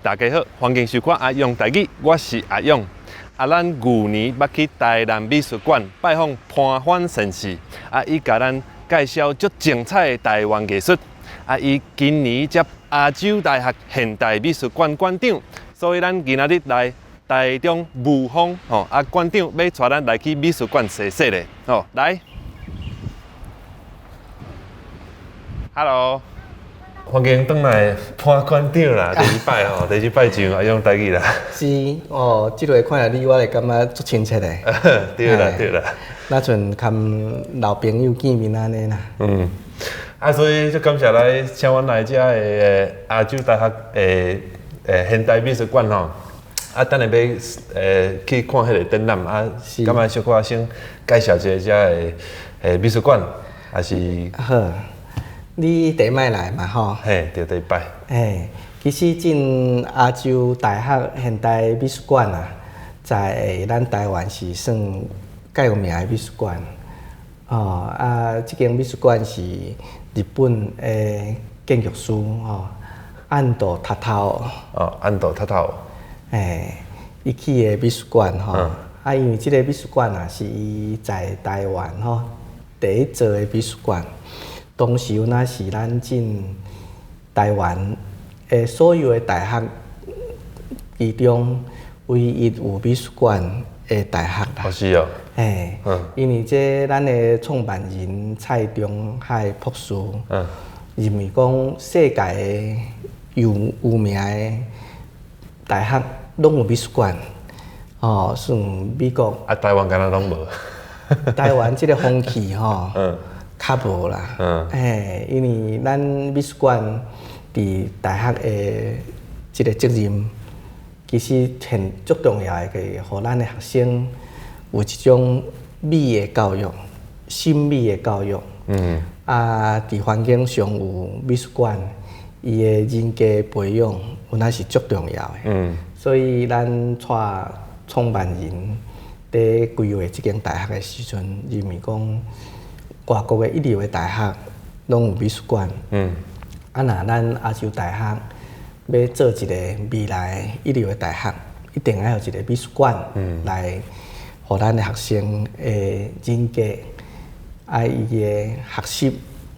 大家好，歡迎收看阿勇台語，我是阿勇。啊，咱舊年捌去台南美術館拜訪潘帆先生，啊，伊共咱介紹足精彩的台灣藝術。啊，伊今年接亞洲大學現代美術館館長，所以咱今仔日來台中霧峰吼，啊，館長欲帶咱來去美術館踅踅咧，吼，來，Hello。歡迎轉來潘館長啦，第二擺吼，第二擺上阿勇台語啦。是哦，這回看著你，我會感覺足親切的。對啦對啦。若像佮老朋友見面按呢啦。嗯，啊，所以足感謝來請阮來遮的亞洲大學的現代美術館吼。啊，等下欲去看彼個展覽啊，敢會小可先介紹一下遮的美術館，還是？好。你第一擺來嘛吼？嘿，對，第一擺。嘿，其實進亞洲大學現代美術館啊，在咱台灣是算較有名的美術館。哦，啊，這間美術館是日本的建築師吼，安藤塔塔夫。哦，安藤塔塔夫。嘿，伊起的美術館吼，啊，因為這個美術館啊，是伊在台灣吼第一座的美術館。當時有若是咱進台灣的所有的大學其中唯一有美術館的大學啦。哦，是哦。嘿，因為這咱的創辦人蔡中海博士，認為講世界的有名的大學攏有美術館，哦，像美國。啊，台灣敢若攏無。台灣這個風氣吼。較無啦，嘿，因為咱美術館佇大學的這個責任，其實很足重要的，就是予咱的學生有一種美的教育、審美的教育。啊，佇環境上有美術館，伊的人格培養，有那是足重要的。所以咱帶創辦人佇規劃這間大學的時陣，認為講，外國的一流的大學攏有美術館。啊，若咱亞洲大學欲做一個未來一流的大學，一定愛有一個美術館來，予咱的學生的人格，啊，伊的學習，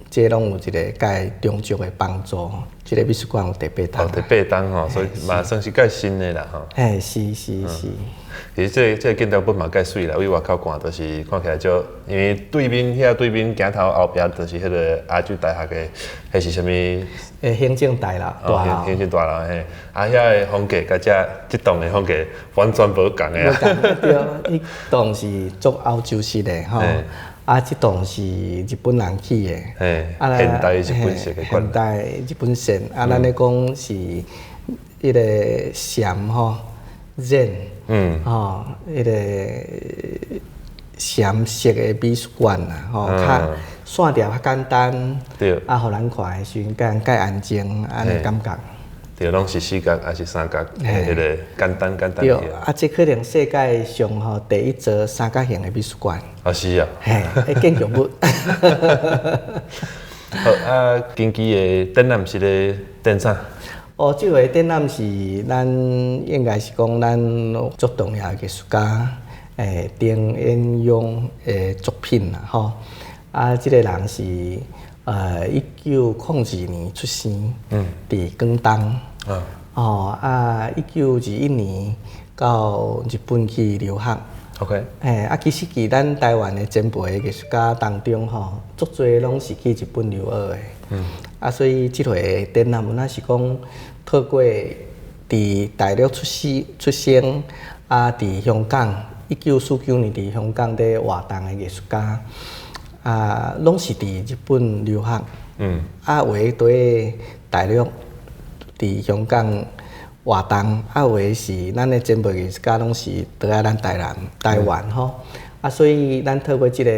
這攏有一個較充足的幫助。這個美術館有第八棟。哦，第八棟吼，所以嘛算是較新的啦吼。嘿，是是是。其實這個建築物嘛蓋媠啦，對外口看就是看起來就，因為對面遐對面鏡頭後壁就是彼個亞洲大學的，彼是啥物？行政大樓。哦，行政大樓嘿，啊，遐个風格佮這棟的風格完全無仝的啊。對，彼棟是足歐洲式的吼，啊，這棟是日本人起的。嘿，現代日本式的。現代日本式，啊，咱咧講是彼個禪吼。Zen，吼，彼個禪式的美術館啦，吼，較線條較簡單，啊，予人看的時陣較安靜，按呢感覺。對，攏是四角抑是三角，彼個簡單簡單。對，啊，這可能世界上吼第一座三角形的美術館。啊，是啊。嘿，建築物。好，啊，近期的展覽是咧展啥？哦，這回展覽是咱應該是講咱足重要的藝術家，丁彥雍的作品啦，吼。啊，這個人是1902年出生，佇廣東。哦，啊，1921年到日本去留學。 嘿，啊，其實佇咱台灣的前輩藝術家當中，吼，足濟攏是去日本留學的。啊，所以這回展覽，若是講透過佇大陸出生，啊，佇香港，1949年佇香港佇活動的藝術家，啊，攏是佇日本留學。啊，有的佇大陸，佇香港活動，啊，有的是咱的前輩藝術家攏是佇來咱台南、台灣吼。啊，所以咱透過這個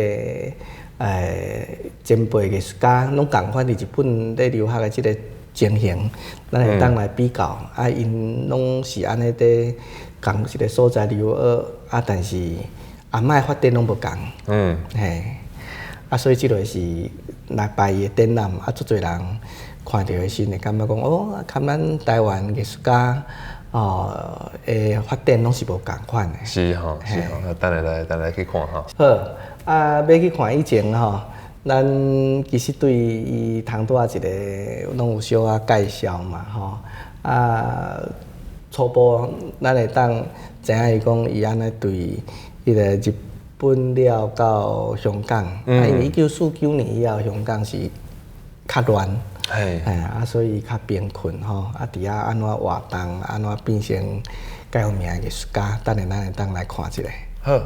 前輩藝術家攏仝款佇日本咧留學的這個情形，咱會當來比較。啊，𪜶攏是按呢佇仝一個所在留學，啊，但是阿嬤的發展攏無仝。嘿，啊，所以這個是來排伊的展覽，啊，足濟人看著的時會感覺講哦，佮咱台灣藝術家哦的發展攏是無仝款的。是吼，是吼，等下來，等下去看吼。好，啊，欲去看以前吼，咱其實對伊通拄仔一个攏有小可介紹嘛吼，啊，初步咱會當知影伊講伊按呢對彼个日本了到香港，啊，因為1949年以後香港是較亂，啊，所以較貧困吼，啊，佇遐按怎活動，按怎變成較有名的藝術家，等下咱會當來看一下。好，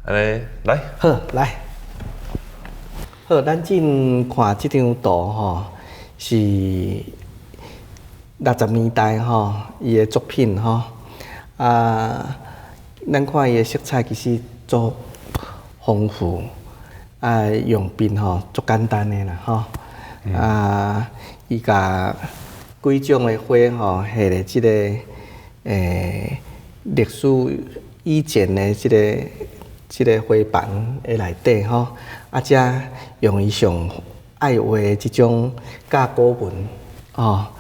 按呢來。好，來。好，咱進看這張圖吼，是60年代吼，伊的作品吼，啊，咱看伊的色彩其實足豐富，啊，用筆吼足簡單的啦吼，啊，伊共幾種的花吼，畫咧這个歷史以前的這個花瓣的內底吼，啊，才用伊上愛畫的這種甲骨文，吼，啊，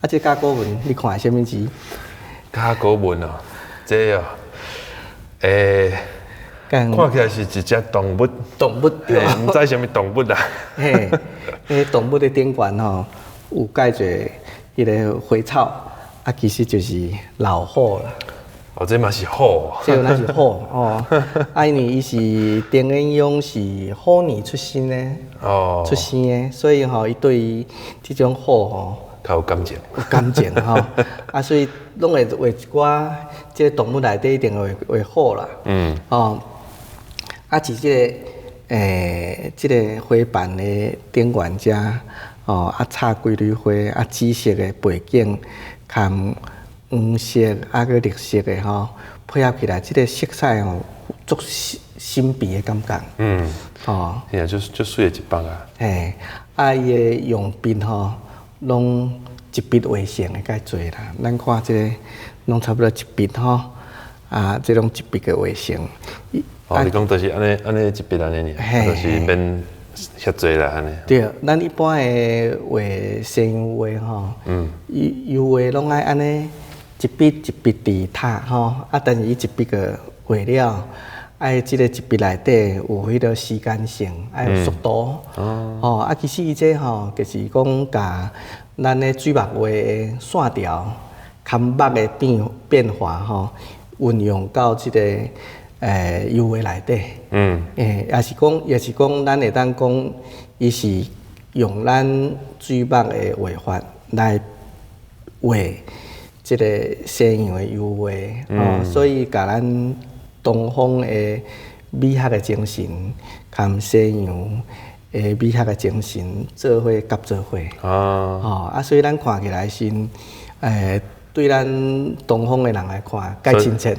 這甲骨文你看啥物字？甲骨文哦，這哦，看起來是一隻動物。動物對。毋知啥物動物啊？嘿，彼動物的頂懸吼，有蓋一个彼个花草，啊，其實就是老虎啦。哦，這嘛是虎。這嘛是虎哦。啊，因為伊是丁延勇是虎年出生的，出生的，所以吼，伊對於這種虎吼，較有感情。有感情吼。啊，所以攏會畫一寡這个動物內底一定會畫虎啦。吼，啊，佇這个這个花瓣的頂懸遮，吼，啊，插幾蕊花，啊，紫色的背景，含黃色啊，閣綠色的吼，配合起來，這個色彩吼，足神秘的感覺。吼。是啊，足媠的一幅啊。嘿，啊，伊的用筆吼，攏一筆畫成的較濟啦。咱看這個，攏差不多一筆吼，啊，這攏一筆的畫成。哦，你講就是按呢按呢一筆按呢爾，就是免遐濟啦按呢。對，咱一般的畫西洋畫吼，油畫攏愛按呢一筆一筆佇貼吼，啊，但是伊一筆個畫了，愛這个一筆內底有彼个時間性，愛有速度，吼，啊，其實伊這吼，就是講共咱的水墨畫的線條、含墨的變化吼，運用到這個油畫內底，也是講，咱會當講，伊是用咱水墨的畫法來畫這个西洋的油畫，哦，所以共咱東方的美學的精神，含西洋的美學的精神做伙夾做伙，吼，啊，所以咱看起來是，對咱東方的人來看，較親切。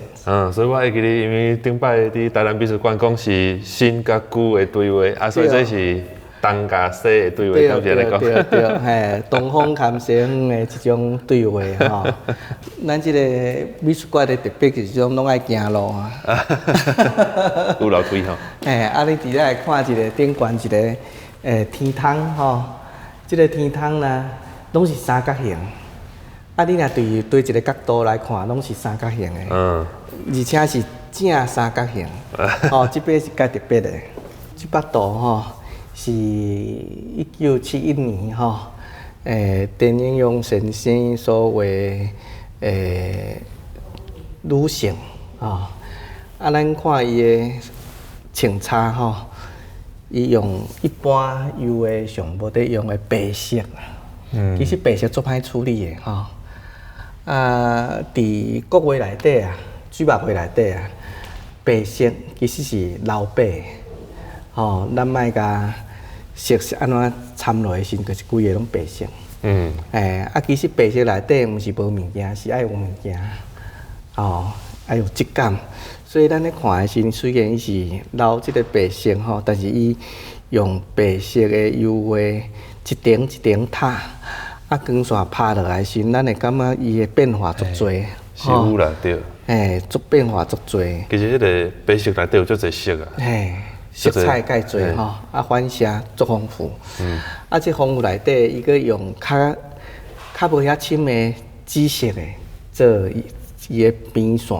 所以我會記得，因為頂擺佇台南美術館講是新佮舊的對話，啊，所以這是東佮西的對話，敢是按呢講？對對，嘿，東方含西方的這種對話吼。咱這個美術館的特別就是講攏愛行路啊。有樓梯吼。嘿，啊，你佇遮會看一個頂懸一个天窗吼，這個天窗呢，攏是三角形。啊，你若對一个角度來看，攏是三角形的。而且是正三角形。哦，這擺是較特別的。這幅圖吼，是1971年吼，田英勇先生所畫的女性吼。啊，咱看伊的穿插吼，伊用一般油畫上無咧用的白色啦。其實白色足歹處理的吼。啊，佇國畫內底啊，水墨畫內底啊，白色其實是留白，吼，咱莫共色是按怎摻落的時陣，就是規个攏白色。啊，其實白色內底毋是無物件，是愛有物件，吼，愛有質感。所以咱咧看的時陣，雖然伊是留這个白色吼，但是伊用白色的油畫一層一層貼，啊，光線拍落來時，咱會感覺伊的變化足濟。是有啦，對。嘿，足變化足濟。其實彼个白色內底有足濟色啊。色彩蓋濟吼，啊反射足豐富。啊，這豐富內底，伊閣用較較無遐深的紫色的做伊伊的邊線。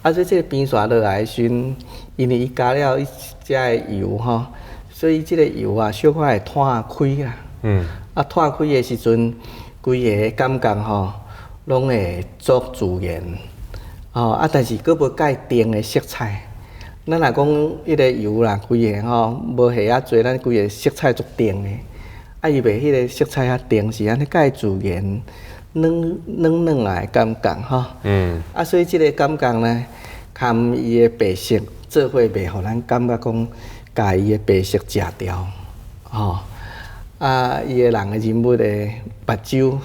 啊，所以這個邊線落來的時陣，因為伊加了伊遮的油吼，所以這個油啊，小可會湠開啦。啊，湠開的時陣，規個感覺吼，攏會足自然。吼，啊，但是閣無蓋重的色彩。咱若講彼個油啦，規個吼無下遐濟，咱規個色彩足重的。啊，伊袂彼個色彩遐重，是按呢蓋自然，軟軟軟來的感覺吼。啊，所以這個感覺呢，含伊的白色做伙袂予咱感覺講，共伊的白色食掉，吼。啊，伊的人的人物的目睭，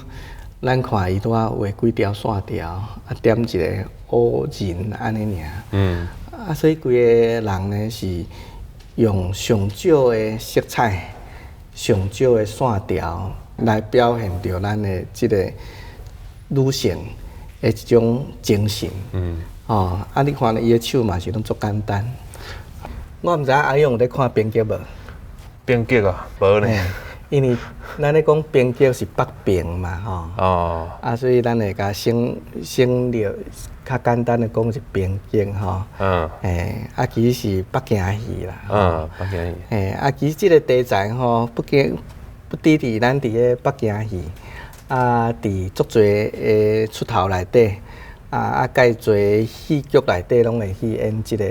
咱看伊拄仔畫幾條線條，啊點一個烏人按呢爾。啊，所以規個人呢是用上少的色彩、上少的線條來表現著咱的這個女性的一種精神。哦，啊，你看伊的手嘛是攏足簡單。我毋知影阿勇有咧看冰激無？冰激啊，無呢。因為咱咧講冰激是北平嘛，吼。啊，所以咱會共省省略，較簡單的講是冰激吼。欸，啊，其實是北京戲啦。嗯，北京戲。欸，啊，其實這個題材吼，不僅不止佇咱佇咧北京戲，啊，佇足濟的出頭內底，啊啊，蓋濟戲劇內底攏會去演這個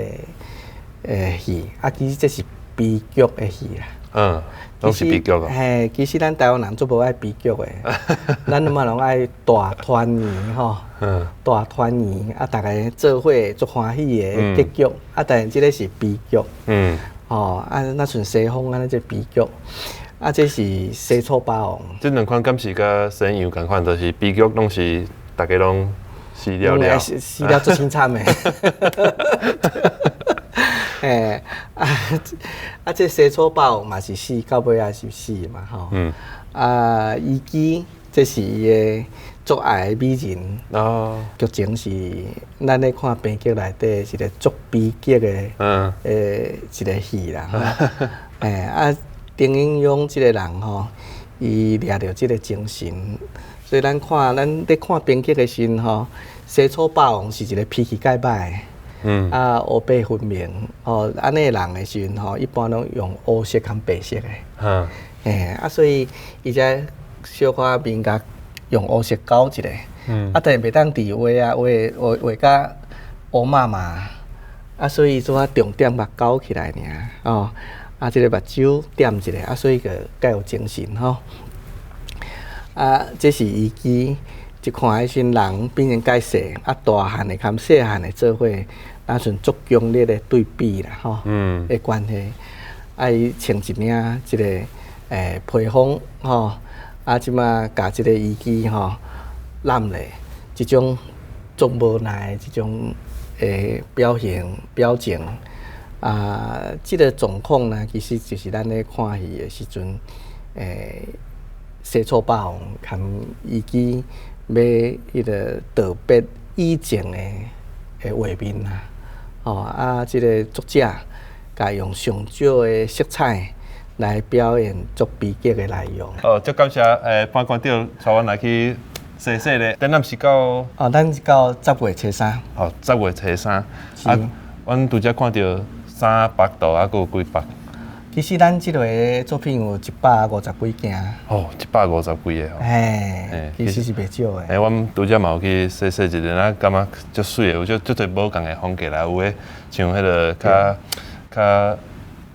戲。啊，其實這是悲劇的戲啦。嗯，攏是悲劇啊。嘿，其實咱台灣人足無愛悲劇的，咱嘛攏愛大團圓吼，大團圓啊，逐家做伙足歡喜的結局，啊，但是這個是悲劇。吼，啊，若像西方按呢這悲劇，啊，這是西楚霸王。這兩款敢是佮西洋仝款，就是悲劇攏是逐家攏死了了，死了足凄慘的。欸，啊啊！這西楚霸王嘛是死，到尾也是死嘛，吼。啊，虞姬這是伊的足愛的美人。劇情是咱咧看悲劇內底是一個足悲劇的，一個戲啦。欸，啊，丁英勇這個人吼，伊掠著這個精神，所以咱看咱咧看悲劇的時陣吼，西楚霸王是一個脾氣蓋歹的。啊，黑白分明，吼，按呢人的時陣吼，一般攏用烏色兼白色的。欸，啊，所以伊才小可面頰用烏色勾一下。啊，但是袂當佇畫啊，畫畫畫甲烏麻麻，啊，所以做啊重點共勾起來爾，哦，啊，這個目睭點一下，啊，所以就較有精神吼。啊，這是虞姬，一看彼時人變成較細，啊，大漢的含細漢的做伙，若像足強烈的對比啦，吼，的關係。啊，伊穿一領這個披風吼，啊，這馬共這個虞姬吼攬咧，這種足無奈的這種表現表情。啊，這個狀況呢，其實就是咱咧看戲的時陣，西楚霸王含虞姬欲彼個道別以前的的畫面啦。吼，啊，這個作者共用上少的色彩來表現足悲劇的內容。哦，足感謝潘館長帶阮來去踅踅咧。展覽是到哦，咱是到10月初3。哦，10月初3。啊，阮拄才看著三百度，啊，閣有幾百？其實咱這個作品有150幾件。哦，150幾個吼。嘿，其實是袂少的。欸，阮拄才嘛有去踅踅一下，啊，感覺足媠的，有足足濟無仝的風格啦，有的像彼個較較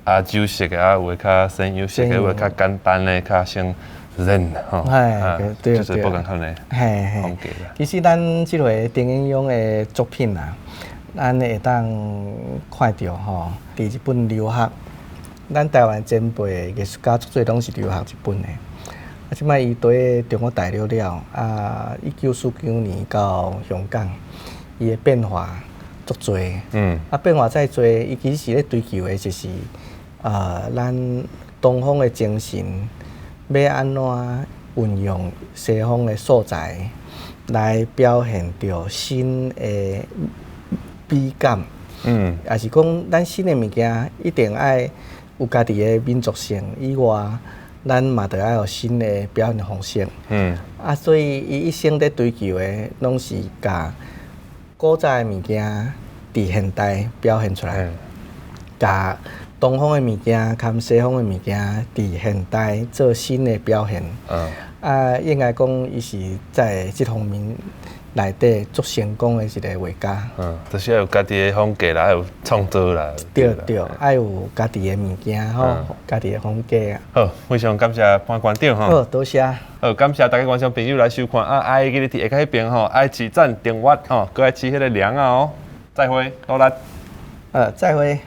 亞洲式的，啊，有的較西洋式的，有的較簡單的，較像 Zen 吼。嘿，對對。就是無仝款的風格啦。其實咱這回丁英勇的作品啊，咱會當看著吼，佇日本留學。咱台灣前輩藝術家足濟攏是留學日本的，啊，這擺伊佇中國大陸了，啊，1949年到香港，伊的變化足濟，啊，變化再濟，伊其實是咧追求的就是，咱東方的精神，欲按怎運用西方的素材來表現著新的美感。也是講咱新的物件一定愛有家己的民族性以外，咱嘛著愛有新的表現方式。啊，所以伊一生咧追求的，攏是共古早的物件佇現代表現出來，共東方的物件佮西方的物件佇現代做新的表現。啊，應該講伊是在這方面內底足成功的一個畫家。嗯，就是愛有家己的風格啦，愛有創造啦。對對，愛有家己的物件吼，家己的風格啊。好，非常感謝潘館長吼。好，多謝。好，感謝大家觀眾朋友來收看啊！愛記得佇下跤彼邊吼，愛按讚訂閱吼，閣愛持彼個鈴仔哦。再會，努力。再會。